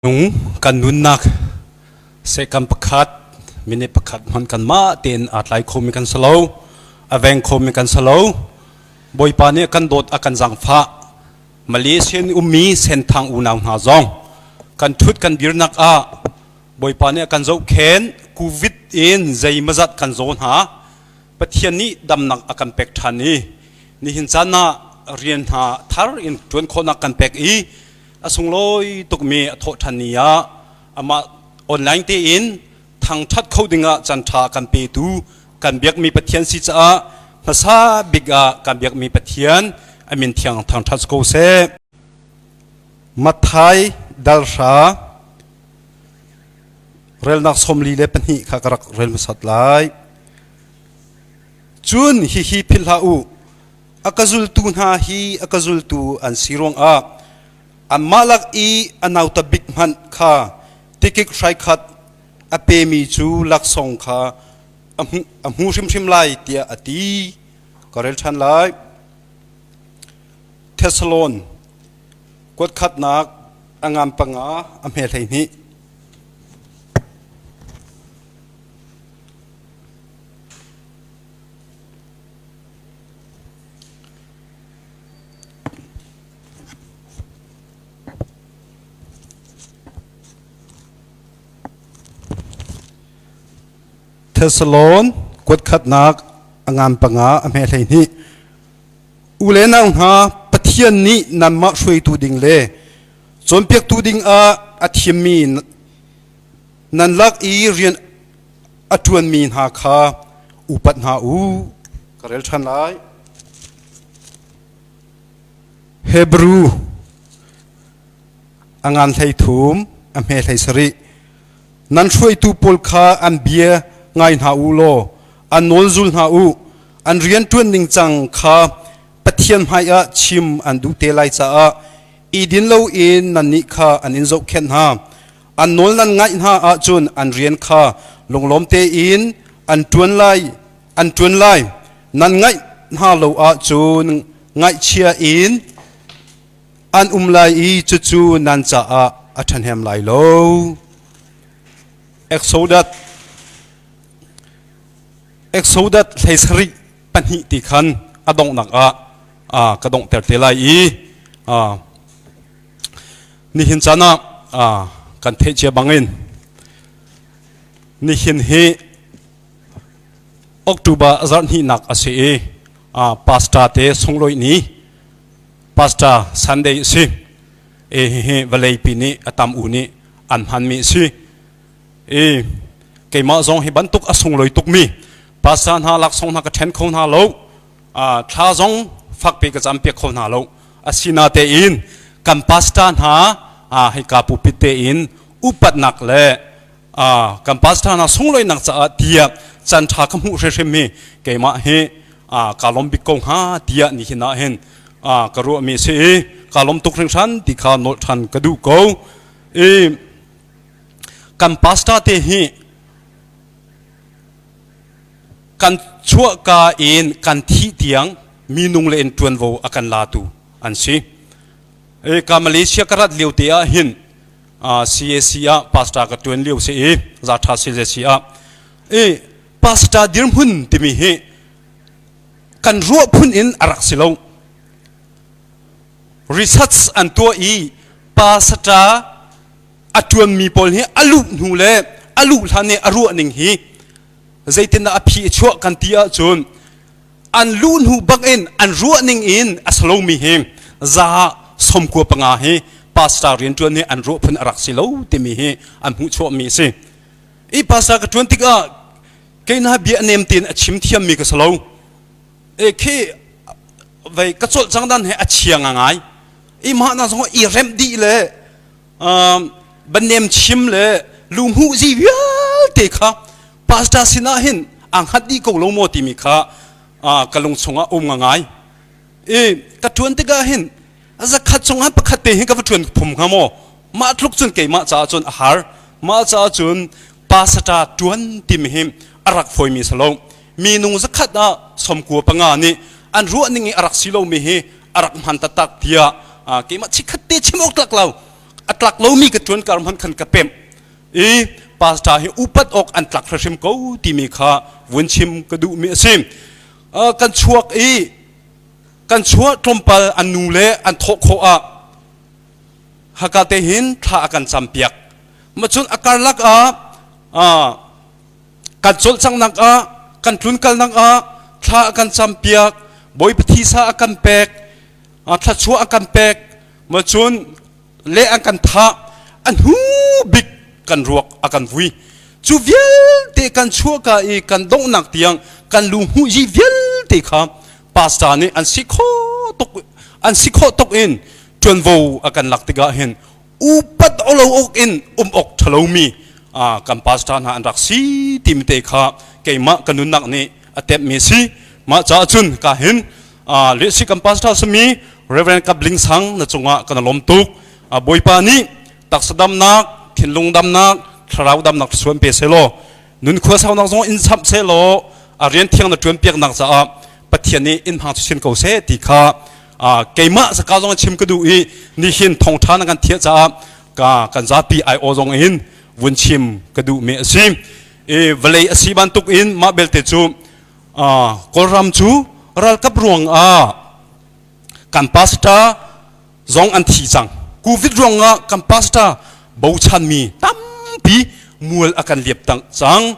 Nung kan nunnak sehkam pakhat, minute pakhat hmanh kanmah tein aa tlai khomi kan si lo, a veng khomi kan si lo. Bawipa nih a kan dawt, a kan zaangfah. Malaysian ummi Senthang unau hna zong kan ṭhut kan dirnak ah Bawipa nih a kan zohkhenh. Covid in zeimawzat kan zaw hna. Pathian nih damnak a kan pek ṭhan i nihin caan ah rian hna thar in ṭuan khawhnak kan pek i a sunglawi tukmi a thawhṭhan ni ah amah online tein thangṭhat kho dingah canṭha kan petu kan biakmi Pathian si caah hmasa bik ah kan biakmi Pathian a min thiang thangṭhat ko seh. Matthai dalhra relnak 42 kha ka rak rel hmasat lai. Cun hihi philh hlah u, A ka zultu hna hi a ka zultu an si ruangah anmah lak i a nauta bik hmanh kha tikik hraikhat a pemi cu laksawng kha a hmu hrimhrim lai tiah a ti. Ka rel ṭhan lai. Thessalon kuatkhatnak a ngan panga a hme 12. Thessalon kuatkhatnak a ngan panga a hme 12. U le nau hna, Pathian nih nanmah hruaitu ding le cawnpiaktu ding ah a thimmi nan lak i rian a ṭuanmi hna kha upat hna u. Ka rel ṭhan lai. Hebrew a ngan 13 a hme 17. Nan hruaitu pawl kha an bia ngai hna u law an nawl zul hna u. An rian ṭuan ning cang kha Pathian hmaiah chim an duh te lai caah i din loin nannih kha an in zohkhenh hna. An nawl nan ngaih hna ahcun an rian kha lunglawm tein an ṭuan lai an ṭuan lai. Nan ngaih hna lo ahcun ngaihchia in an um lai i cucu nan caah a ṭhahnem lai lo. Exodus Exodus 72 ti khan a donghnak ah ka donghter te lai i Nihin caan ah kan theih cia bangin nihin hi October zarh hnihnak a si i pastor te sunglawi ni pastor Sunday a si. E hihi vawleipi nih a tam u nih an hmanmi a si. I keimah zong hi bantuk a sunglawi tukmi pastor hna laksawng hna ka ṭhen kho hna lo. Thla zong fakpi ka campiak kho hna lo. Asinatein kan pastor hna hika pulpit tein upatnak le kan pastor hna sunglawinak caah tiah caan ṭha ka hmuh hrimhrim hi keimah hi kaa lawm bik ko hnga tiah nihin ah hin ka ruahmi a si i kaa lawm tuk hringhran ti kha nolh ṭhan ka duh ko. I kan pastor te hi kan chuahka in kan thih tiang minung le in ṭuanvo a kan latu an si. Ka Malaysia ka rat lio te ah hin CAC ah pastor ka ṭuan lio si i Zatha CAC ah i pastor dirhmun timi hi kan ruah phun in a rak si lo. Research an tuah i pastor a ṭuanmi pawl hi a luh hnu le a luh hlan i a ruah ning hi zeitindah a phi a chuah kan ti ahcun an luh hnu bak in an ruah ning in a si lomi hi 95% hi pastor rianṭuan hi an ruah phun a rak si lo timi hi an hmuhchuahmi a si. I pastor ka ṭuan tikah keina bia nem tein a chim thiammi ka si lo. E khi vei ka cawlh cang dan he a chia ngai. I mah na zong i remh dih le bannem chim le luhmuh zi vialte kha pastor sinah hin aa hngat dih ko lo maw timi kha ka lung chungah um ngai. I ka ṭuan tikah hin zakhat chungah pakhat te hin ka va ṭuan phum hnga maw? Mah tluk cun keimah caah cun a har. Mah caah cun pastor ṭuan timi hi a rak fawimi si lo. Minung zakhat ah 95 nih an ruah ning i a rak si lomi hi a rak hman taktak tiah keimah chikkhat te chim awk tlak lo. A tlak lomi ka ṭuan kar hmanh khan ka pemh i pastor hi upat awk an tlak hrimhrim ko timi kha vun chim ka duhmi a si. Kan chuak i kan chuah tlawmpal an nu le an thawh khawh ah haka te hin thla a kan campiak. Macun a karlak ah kan cawlcanghnak ah kan tlunkalnak ah thla a kan campiak, Bawipa thisa a kan pek, thluachuah a kan pek, macun le an kan thah, a hnu bik kan ruak a kan vui. Cu vialte kan chuahka i kan donghnak tiang kan lu hmuh yi vialte kha pastor nih an si khawh tuk an si khawh tuk in ṭuanvo a kan lak tikah hin upat olo awk in um awk ṭhalomi kan pastor hna an rak si timi te kha keimah ka nunnak nih a temmi si. Mah caah cun ka hin lehsi kan pastor sami Reverend Kap Ling Sang na cungah kan lawm tuk. Bawipa nih taksa damnak, thinlung damnak, thlarau damnak suan pe selaw nun khua saunak zong in chamh selaw a rian thiang na ṭuan piaknak caah Pathian nih in hmang chin ko seh ti kha keimah saka zong chim ka duh i nihin thawngṭha na kan thiah caah ka kan zapi ai aw zong in vun chim ka duh mi a si. I vawlei a si bantuk in mah belte cu Kawlram cu ralkap ruang ah kan pastor zong an thi cang. Covid ruangah kan pastor bochanmi tampi mual a kan liap cang.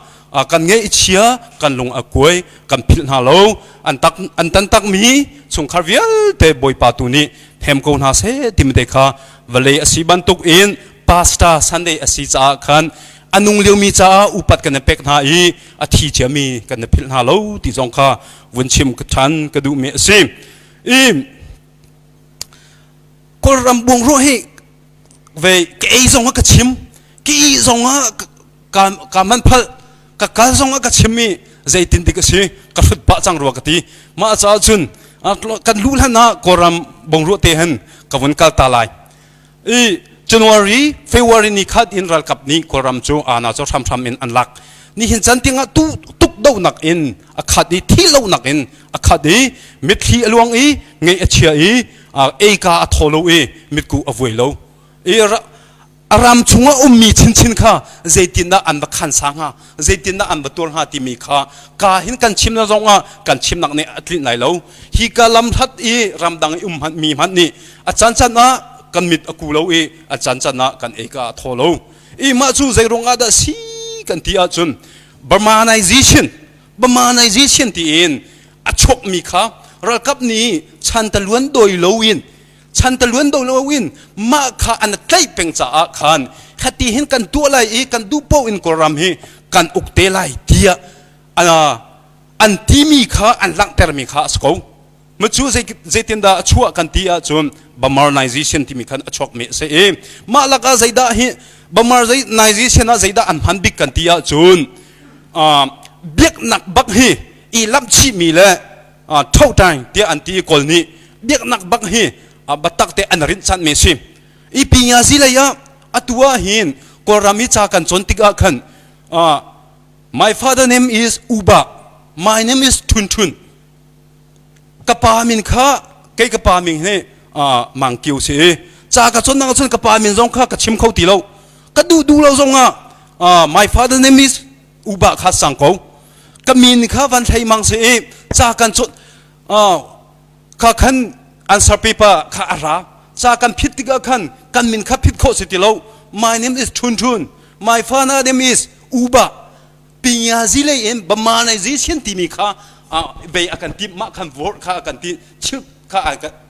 Kan ngeih chia, kan lung a kuai, kan philh hna lo. An tak an tan takmi chungkhar vialte Bawipa tu nih hem ko hna seh timi te kha vawlei a si bantuk in pastor Sunday a si caah khan a nung liomi caah upat kan i pek hna i a thi ciami kan i philh hna lo ti zong kha vun chim ṭhan ka duhmi a si. I Kawlram buangruah hi ve ka ei zong ah ka chim, ka ih zong ah ka, ka man phalh, ka kal zong ah ka chim i zeitin dik a si ka hrut pah cang rua ka ti. Mah caah cun kan luh hlan ah Kawlram bongruah te hin ka vun kal ta lai. I January, February ni khat in ralkap nih Kawlram cu ana cu hramhram in an lak. Nihin can tiangah tu tuk donak in a khat i thi lonak in a khat i mitthli a luang i ngeih a chia i eika a thaw lo i mitku a vuai lo. I a ram chungah ummi chinchin kha zeitindah an va khansa hnga zeitindah an va tuar hnga timi kha ka hin kan chim na zongah kan chimnak nih a tlinh lai lo. Hi ka lam hlat i ramdang i um hmanh mi hmanh nih a can can ah kan mit a ku lo i a can can ah kan ei ka a thaw lo. I mah cu zei ruangah dah si kan ti ahcun Burmanization Burmanization tiin a chuakmi kha ralkap nih chantaluan dawi loin chantaluan dawi loin mah kha an tlaih peng caah khan khati hin kan tuah lai i kan duh paoh in Kawlram hi kan uk te lai tiah an timi kha an langhtermi kha a si ko. Macu zeitindah a chuah kan ti ahcun Burmanization timi khan a chuakmi a si i mah lakah zeidah hi Burmanization ah zeidah an hman bik kan ti ahcun biaknak bak hi i lamhchihmi le thotain tiah an ti i Kawl nih biaknak bak hi biatak te an rinhchanhmi a si. I Pingazi lei ah atu ah hin Kawlram i ca kan cawn tikah khan my father name is Uba, my name is Thun Thun. Ka pa min kha kei ka pa min hi Mang Kio si i ca ka cawnnak ahcun ka pa min zong kha ka chim kho ti lo. Ka duh duh lo zong ah my father name is Uba kha sang ko. Ka min kha Van Hlei Mang si i ca kan cawn kha khan answer paper kha a ra. Ca kan phit tikah khan kan min kha phit khawh si ti lo. My name is Thun Thun. My father name is Uba. Pinyazi lei in Burmanization timi kha vei a kan timh mah khan vote kha a kan ti chimh kha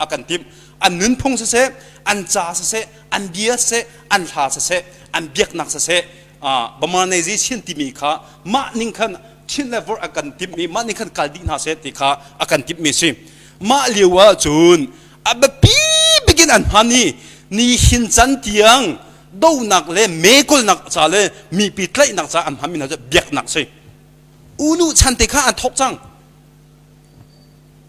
a kan timh an nunphung siseh an ca siseh an bia siseh an hla siseh an biaknak siseh Burmanization timi kha mah ning khan chin le vote a kan timh mi mah ning khan kal dih hna seh ti kha a kan timh mi si mah lio ah cun a biapi bikin an hman i ni hin can tiang donak le mekawlnak ca le mipi tlaihnak ca an hmanmi hna cu biaknak si. Unu chan te kha an thawk cang.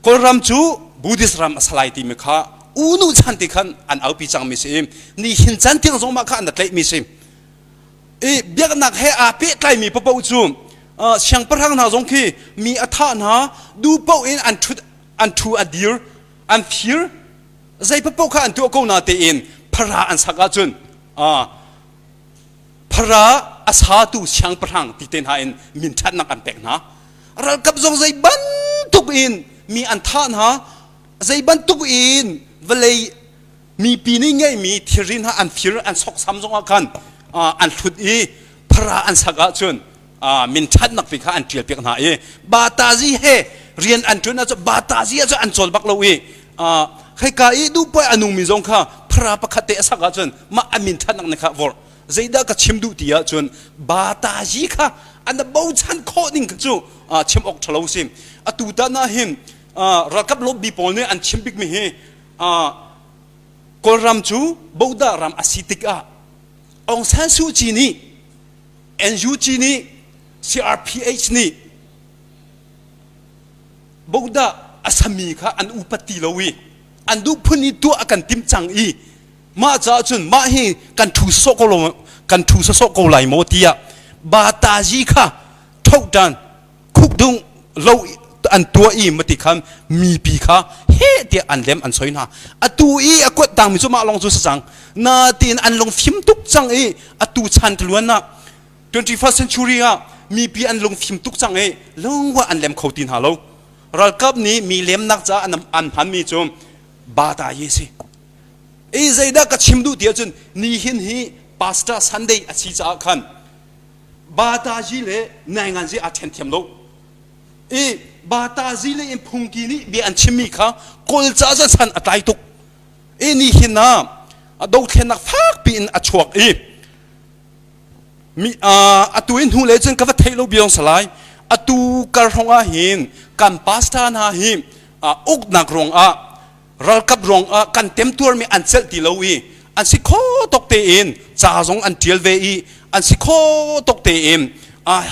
Kawlram cu Buddhist ram a salai timi kha unu chan te khan an aupi cangmi si i ni hin chan tiang zong mah kha an tlaihmi si. I biaknak he aa pehtlaimi paoh cu siangpahrang hna zong khi mi a thah hna du paoh in an ṭhut an ṭhu a dir an fir zei paoh kha an tuah ko na tein phara an sak ahcun. Phara a satu siangpahrang ti te hna in min ṭhatnak an pek hna. Ralkap zong zei bantuk in mi an thah hna, zei bantuk in vawlei mipi nih ngeihmi thilri hna an fir an soksam zongah khan an hlut i phara an sak ahcun min ṭhatnak pi kha an ṭial piak hna i batazi he rian an ṭuan ahcun batazi ahcun an cawl bak lo i kheka i duhpuai a nungmi zong kha phara pakhat te a sak ahcun mah a min ṭhatnak nih kha vorh. Zeidah ka chim duh ti ahcun batazi kha an bochan khawh ding kha cu chim awk ṭhalo si. Atu tan ah hin ralkap lobby pawl nih an chim bikmi hi Kawlram cu Boda ram a si tikah Aung San Suu Kyi nih NUG nih CRPH nih Boda a sami kha an upat ti lo i an duh phun i tuah a kan timh cang i mah caah cun mah hi kan thu sawsawh ko lo kan thu sawsawh ko lai maw tiah Batazi kha thohtan khukdung lo an tuah i mati khan mipi kha he tiah an lem an soi hna. Atu i a kuat dangmi cu mah lawng cu si cang na tiin an lungfim tuk cang i atu chan tluan ah 21st century ah mipi an lungfim tuk cang i lungwa an lem kho ti hna lo. Ralkap nih mi lemnak caah an an hmanmi cu bata ye si i zeidah ka chim duh ti ahcun nihin hi pastor Sunday a si caah khan Batazi le nainganzi aa ṭhen thiam lo. I Batazi le in phungki nih bia an chimmi kha Kawl ca cun san a tlai tuk. I nihin ah dothlennak fakpi in a chuak i mi atu in hnu le cun ka va theih lo biang salai atu kar hrawng ah hin kan pastor hna hi uknak ruang ah ralkap ruangah kan temtuarmi an celh ti lo i an si kho tok tein ca zong an ṭial ve i an si kho tok tein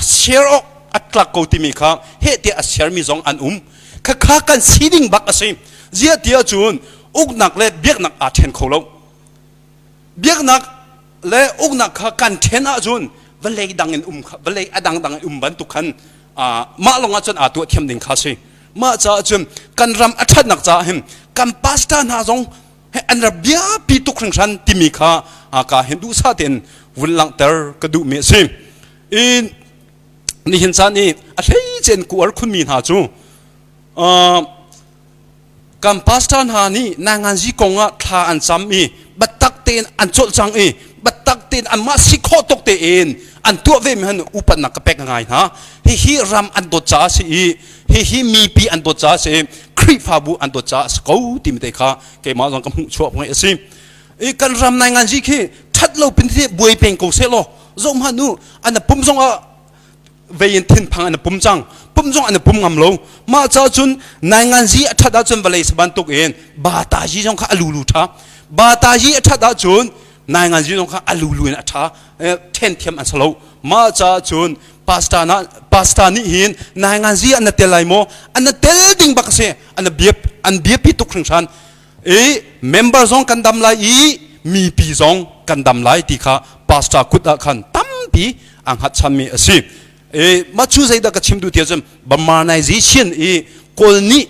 share awk a tlak ko timi kha heh tiah a share mi zong an um. Khakha kan si ding bak a si. Ziah tiah cun uknak le biaknak aa ṭhen kho lo. Biaknak le uknak kha kan ṭhen ahcun vawlei dang in um kha vawlei a dangdang in um bantuk khan mah lawng ahcun aa tuah thiam ding kha si. Mah caah cun kan ram a ṭhatnak caah hin kan pastor hna zong an rak biapi tuk hringhran timi kha ka hin duhsah tein vun langhter ka duhmi a si. I nihin caan i a hleice in kuar khunmi hna cu kan pastor hna nih nanganzi kong ah thla an cam i biatak tein an cawlcang i biatak tein anmah si khawh tuk tein an tuah ve mi han upatnak ka pek ngai hna. Hihi ram an dawt caah si i hihi mipi an dawt caah si i Khrihfabu an dawt caah a si ko timi te kha keimah zong ka hmuh chuah ngai a si. I kan ram nanganzi khi that lo pin buai peng ko seh law zoh hmanh u an pum zong ah vei in thinphang an pum cang pum zong an pum ngam lo. Mah ca cun nainganzi a that ahcun vawlei sa bantuk in batazi zong kha a lulu tha batazi a that ahcun nainganzi zong kha a lulu in a tha then thiam an salo. Mah ca cun pastor na pastor nih hin nainganzi an tel lai maw an tel ding bak si an biap an biapi tuk hringhran i member zong kan dam lai i mipi zong kan dam lai ti kha pastor kut ah khan tampi a hngatchanmi a si. I mah cu zeidah ka chim duh ti ahcun Burmanization i Kawl nih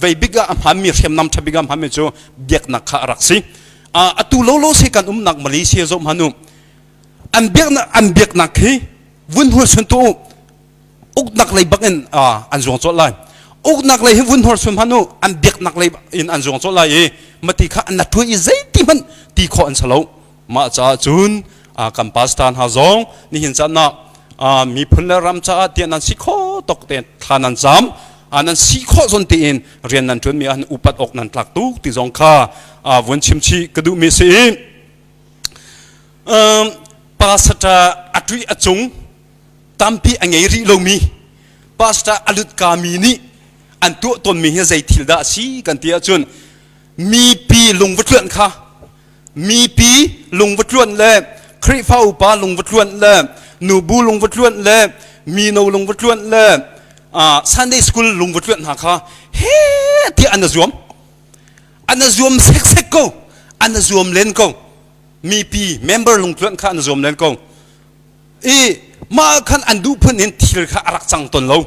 vei bik ah a hmanmi hriamnam ṭha bik ah a hmanmi cu biaknak kha a rak si. Atu lolo se kan umnak Malaysia zoh hmanh u an biaknak an biaknak hi vun hul sun tu uknak lei bak in an zuang cawlh lai. Uknak lei hi vun hor sun hmanh u an biaknak lei in an zuang cawlh lai i mati kha an la ṭuai i zeiti hmanh ti khawh an si lo. Mah caah cun kan pastor hna zong nihin caan ah miphun le ram caah tiah nan si kho tok te thla nan cam nan si khawh zawn tein rian nan ṭuanmi ah upat awk nan tlak tuk ti zong kha vun chim chih ka duhmi si i pastor a ṭuih a cung tampi a ngei rih lomi pastor a lut kami nih an tuah tawnmi hi zei thil dah a si kan ti ahcun mipi lung va tluanh kha mipi lung va tluanh le Khrihfa upa lung va tluanh le nubu lung va tluanh le mino lung va tluanh le Sunday school lung va tluanh hna kha he tiah an zuam an zuam seksek ko an zuam len ko mipi member lung tluanh kha an zuam len ko i mah khan an duh phun in thil kha a rak cang ton lo.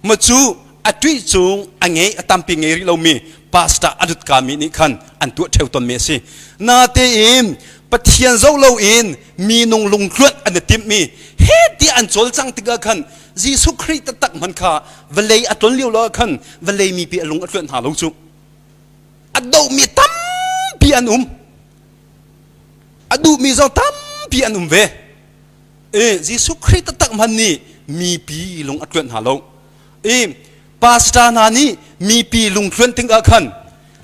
Ma cu a ṭuih cung a ngei a tampi ngei rih lomi pastor a lut kami nih khan an tuah ṭheo tonmi a si. Natein Pathian zoh loin minung lungtluanh an i timhmi he tiah an cawlcang tikah khan Jesuh Khrih taktak hmanh kha vawlei a tlon lio lo ah khan vawlei mipi a lung a tluanh hna lo cu. A dohmi tampi an um. A duhmi zong tampi an um ve. E, Jesuh Khrih taktak hmanh nih mipi lung a tluanh hna lo. E, pastor hna nih mipi lungtluanh tikah khan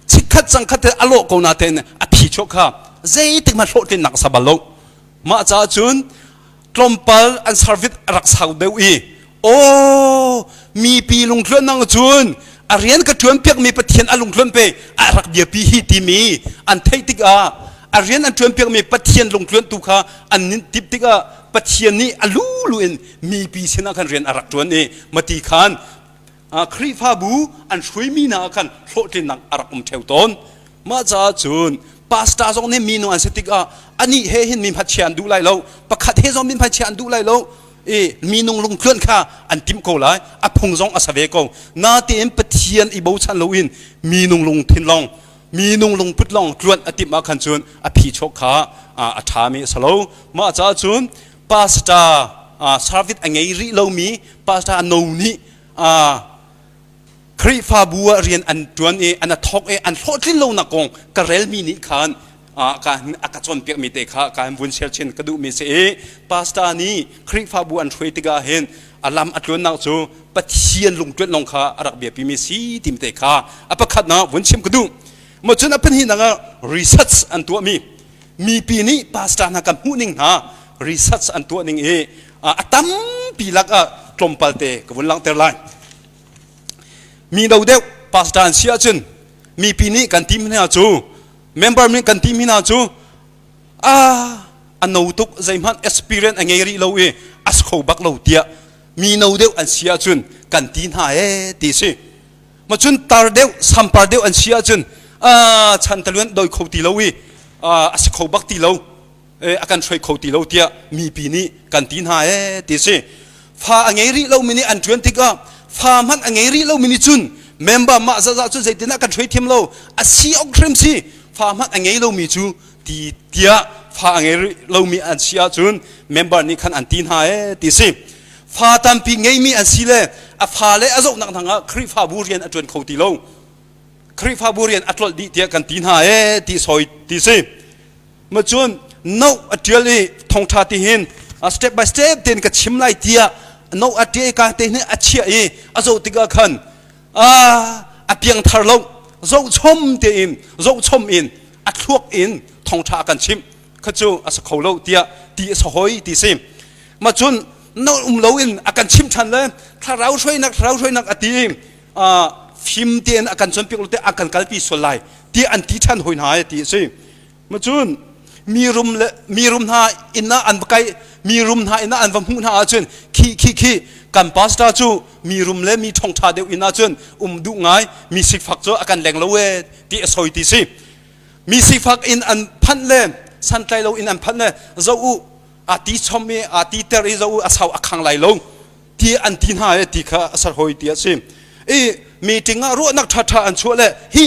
chikkhat cangkhat te a lawh ko na tein a phi chuak kha zeitik hmanh hlawhtlinnak a sa bal lo. Mah caah cun tlawmpal an service a rak sau deuh i aw mipi lungtluan nang cun a rian ka ṭuan piakmi Pathian a lungtluan pe a rak biapi hi timi an theih tikah a rian an ṭuan piakmi Pathian lungtluan tu kha an nin tip tikah Pathian nih a lulu in mipi sinah khan rian a rak ṭuan i mati khan Khrihfabu an hruaimi hna ah khan hlawhtlinnak a rak um ṭheo tawn. Mah caah cun pastor zong nih minu an si tikah anih he hin mi hmachia an duh lai lo, pakhat he zong mi hmachia an duh lai lo i minung lungtluanh kha an timh ko lai, a phung zong a sa ve ko. Natein Pathian i bochan loin minung lungthin lawng minung lungput lawng tluanh a timh ah khan cun a phichuak kha a ṭhami a si lo. Mah caah cun pastor service a ngei rih lomi pastor no nih Khrihfabu ah rian an ṭuan i an thawk i an hlawhtlin lonak kong ka relmi nih khan a ka cawnpiakmi te kha ka vun share chin ka duhmi si i pastor nih Khrihfabu an hruai tikah hin a lam a tluannak cu Pathian lungtluanh lawng kha a rak biapimi si timi te kha a pakhatnak vun chim ka duh. Maw cun a pahnihnak ah research an tuahmi mipi nih pastor hna kan hmuh ning hna research an tuah ning i a tampi lak ah tlawmpal te ka vun langhter lai. Mi no deuh pastor an si ahcun mipi nih kan tim hna cu member nih kan tim hna cu a a no tuk zeihmanh experience a ngei rih lo i a si kho bak lo tiah mi no deuh an si ahcun kan ti hna ee ti si. Ma cun tar deuh sampar deuh an si ahcun a chan taluan doi kho ti lo i a si kho bak ti lo a kan hruai kho ti lo tiah mipi nih kan ti hna ee ti si. Fa a ngei rih lomi nih an ṭuan tikah fa hmanh a ngei rih lomi nih cun member mah zahzah cun zeitinah kan hruai thiam lo a si awk hrim si fa hmanh a ngei lomi cu ti tiah fa a ngei rih lomi an si ahcun member nih khan an ti hna ee ti si. Fa tampi ngeimi an si le a fale a zohnak hna ah Khrihfabu rian a ṭuan kho ti lo. Khrihfabu rian a tlolh dih tiah kan ti hna ee ti soi ti si. Ma cun no a ṭial i thongṭha ti hin step by step tein ka chim lai tiah no a ṭial ka te hin a chiah i a zoh tikah khan a piangthar lo zohchom tein zohchom in a thluak in thongṭha a kan chimh kha cu a si kho lo tiah ti a si hoi ti si ma cun no um loin a kan chimh ṭhan le thlarau hruainak thlarau hruainak a ti i fim tein a kan cawnpiak lo te a kan kalpi sual lai ti an ti ṭhan hoi hna ti a si. Macun mi rum le mi rum hna inn ah an va kai mi rum hna inn ah an va hmuh hna ahcun khi khi khi kan pastor cu mi rum le mi ṭhongṭha deuh inn ahcun um duh ngai mi sifak cu a kan leng lo ee ti a soi ti si. Mi sifak inn an phanh le santlai lo inn an phanh le zoh u a ti chom i a ti ter i zoh u a sau a khang lai lo ti an ti hna e ti kha a ser hoi ti a si. I meeting ah ruahnak ṭhaṭha an chuah le hi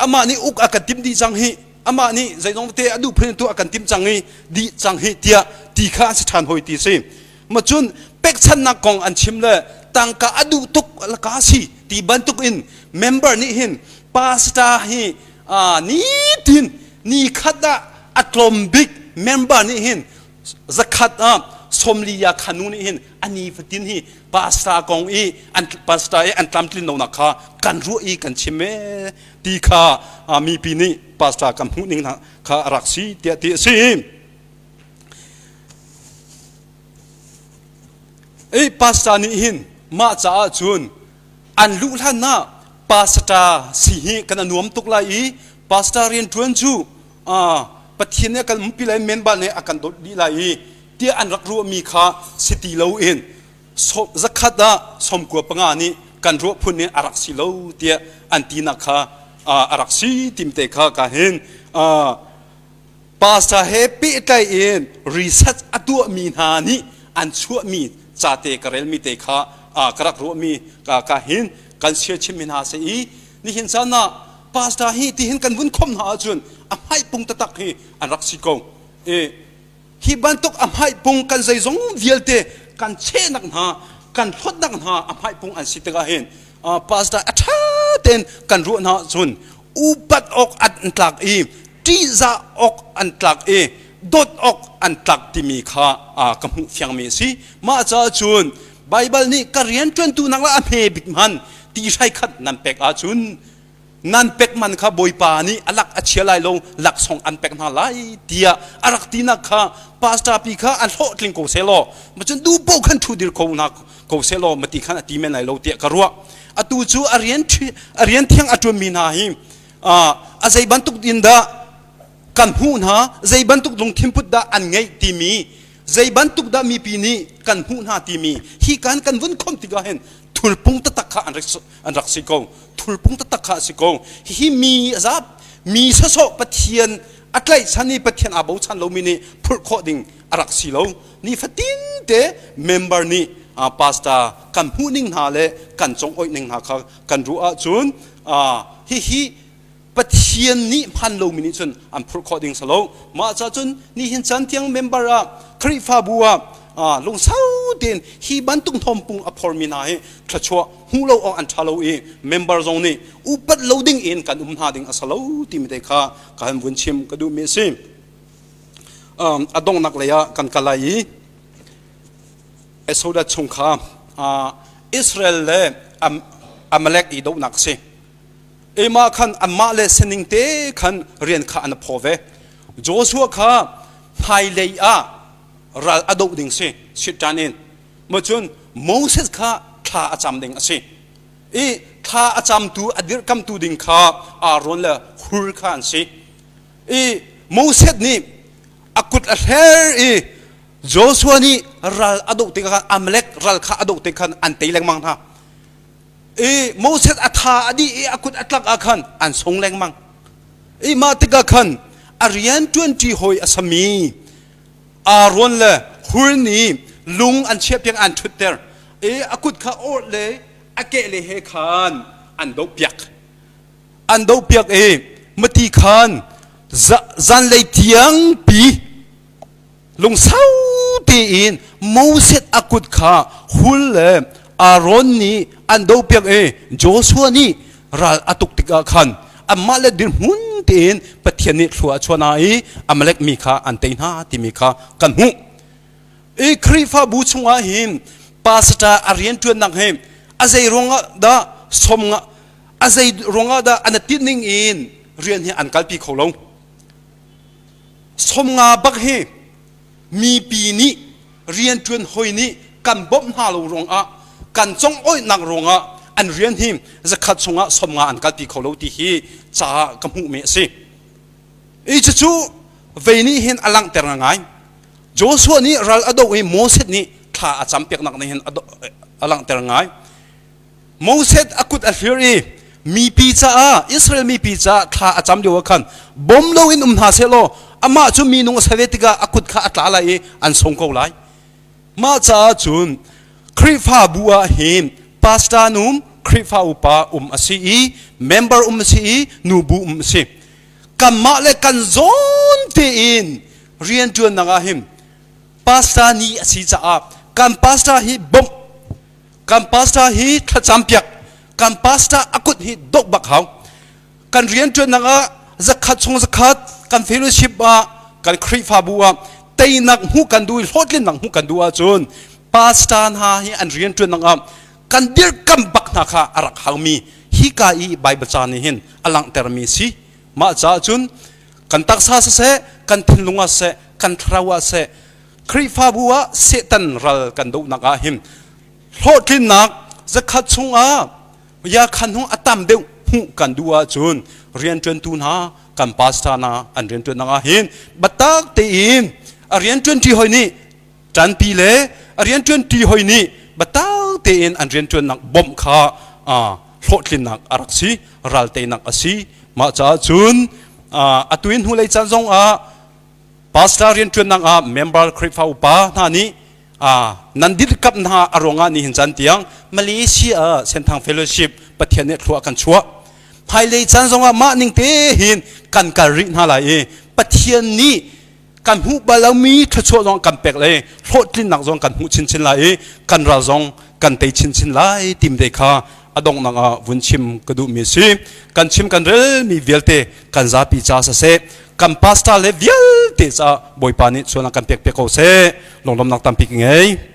amah nih uk a kan timh dih cang hi amah nih zeizong te a duh phun tu a kan timh cang i dih cang hi tiah ti kha an si ṭhan hoi ti si. Ma cun pekchannak kong an chim le tangka a duh tuk laka si ti bantuk in member nih hin pastor hi nitin ni khat ah a tlawm bik member nih hin zakhat ah somli ya khanu nih hin ani fatin hi pastor kong i an pastor i an tlamtlin lonak kha kan ruah i kan chim e ti kha mipi nih pastor kan hmuh ning kha a rak si tiah ti a si. Ei pastor nih hin mah caah cun an luh hlan ah pastor si hi kan a nuam tuk lai i pastor rian ṭuan cu Pathian nih a kan umpi lai member nih a kan dawt dih lai i tiah an rak ruahmi kha si ti loin zakhat ah 95 nih kan ruah phun in a rak si lo tiah an tinak kha a rak si tim te kha ka hin pastor he pehtlai in research a tuahmi hna nih an chuahmi cate ka relmi te kha ka rak ruahmi ka hin kan share chimmi hna si i nihin caan ah. pastor hi tihin kan vun khom hna ahcun a hmaipung taktak hi an rak si ko. I hi bantuk a hmaipung kan zeizong vialte kan chehnak hna kan hlawtnak hna a hmaipung an si tikah hin pastor a ṭha tein kan ruah hna ahcun upat awk an tlak i ṭihzah awk an tlak i dawt awk an tlak timi kha ka hmuh fiangmi a si. Mah caah cun Baibal nih ka rianṭuantu nak le a hme bik hman ti hrai khat nan pek ahcun nan pek man kha Bawipa nih a lak a chia lai lo laksawng an pek hna lai tiah a rak tinak kha pastor pi kha an hlawhtling ko seh law macun duh paoh khan ṭhu dir ko hna ko seh law mati khan a ti men lai lo tiah ka ruah. Atu cu a rian a rian thiang a ṭuanmi hna hi a zei bantuk in dah kan hmuh hna, zei bantuk lungthin put dah an ngeih timi, zei bantuk dah mipi nih kan hmuh hna timi hi kan kan vun khom tikah hin thulpung taktak kha an rak an rak si ko. Thulpung taktak kha a si ko. Hihi mi zap mi sawsawh Pathian a tlaihchan i Pathian aa bochan lomi nih phurh khawh ding a rak si lo. Nifatin te member nih pastor kan hmuh ning hna le kan congoih ning hna kha kan ruah ahcun hihi Pathian nih hman lomi nih cun an phurh khawh ding si lo. Mah ca cun nihin caan tiang member ah Khrihfabu ah lungsau tein hi bantuk hnawmpung a phormi hna hi thluachuah hmuh lo awk an ṭha lo i member zong nih upat lo ding in kan um hna ding a si lo timi te kha ka han vun chim ka duhmi a si. A donghnak lei ah kan kal lai i Exodus chung kha Israel le Amalek i dohnak a si. Emah khan anmah le sining te khan rian kha an phaw ve. Joshua kha hmailei ah ral a doh ding si Satan in. Ma cun Moses kha thla a cam ding a si. I thla a camtu a dirhkamtu ding kha Aaron le Hur kha an si. I Moses nih a kut a hler i Joshua nih ral a doh tikah Amalek ral kha a doh tik khan an tei lengmang hna. I Moses a tha a dih i a kut a tlak ah khan an sung lengmang. I mah tikah khan a rian ṭuanṭi hawi a sami Aaron le Hur nih lung an chiahpiak an ṭhutter i a kut kha awrh le a keh le he khan an dohpiak. An dohpiak i mati khan zanlei tiangpi Lungsau tein Moses a kut kha Hul le Aaron nih an dohpiak i Joshua nih ral a tuk tikah khan anmah le dirhmun tein Pathian nih thlua a chuah hna i Amalek mi kha an tei hna timi kha kan hmuh. I Khrihfabu chungah hin pastor a rianṭuannak hi a zei ruangah dah som a zei ruangah dah an tinh ning in rian hi an kalpi kho lo. 50 bak hi mipi nih rianṭuan hoi nih kan bawmh hna lo ruangah kan congoihnak ruangah an rian hi zakhat chungah 50 an kalpi kho lo ti hi ca ka hmuhmi a si. I cucu vei nih hin a langhter ngai. Joshua nih ral a doh i Moses nih thla a campiaknak nih hin a langhter ngai. Moses a kut a hlir i mipi caah Israel mipi caah thla a cam lio ah khan bawm loin um hna sehlaw amah cu minung a si ve tikah a kut kha a tla lai i an sung ko lai. Mah caah cun Khrihfabu ah hin pastor num Khrihfa upa um a si i member um a si i nubu um a si. Kanmah le kan zawn tein rianṭuannak ah hin pastor ni a si caah kan pastor hi bawmh Kan pastor hi thlacam piak. Kan pastor a kut hi dok bak hau. Kan rianṭuannak ah zakhat chung zakhat kan fellowship ah kan Khrihfabu ah teinak hmuh kan duh i hlawhtlinnak hmuh kan duh ahcun pastor hna hi an rianṭuannak ah kan dirhkam bak hna kha a rak haumi hika i Bible ca nih hin a langhtermi si. Mah caah cun kan taksa siseh, kan thinlung ah siseh, kan thlarau ah siseh Khrihfabu ah Satan ral kan dohnak ah hin hlawhtlinnak zakhat chungah yakhan hung a tam deuh hmuh kan duh ahcun rianṭuantu hna kan pastor hna an rianṭuannak ah hin biatak tein a rianṭuanṭi hoi nih ṭanpi le a rianṭuanṭi hoi nih biatak tein an rianṭuannak bawmh kha hlawhtlinnak a rak si ral teinak a si. Mah caah cun atu in hnulei caan zong ah Pastor rianṭuannak ah member Khrihfa upa hna nih nan dirkamh hna a ruangah nihin caan tiang Malaysia ah Senthang Fellowship Pathian nih thlua kan chuah. Hmailei caan zongah mah ning te hin kan kal rih hna lai i Pathian nih kan hmuh bal lomi thluachuah zong kan pek le hlawhtlinnak zong kan hmuh chinchin lai i kan ral zong kan tei chinchin lai tim te kha a donghnak ah vun chim ka duhmi a si. Kan chim kan relmi vialte kan zapi ca siseh kan pastor le vialte caah Bawipa nih chuan kan pek piak ko seh. Lunglawmhnak tampi ka ngei.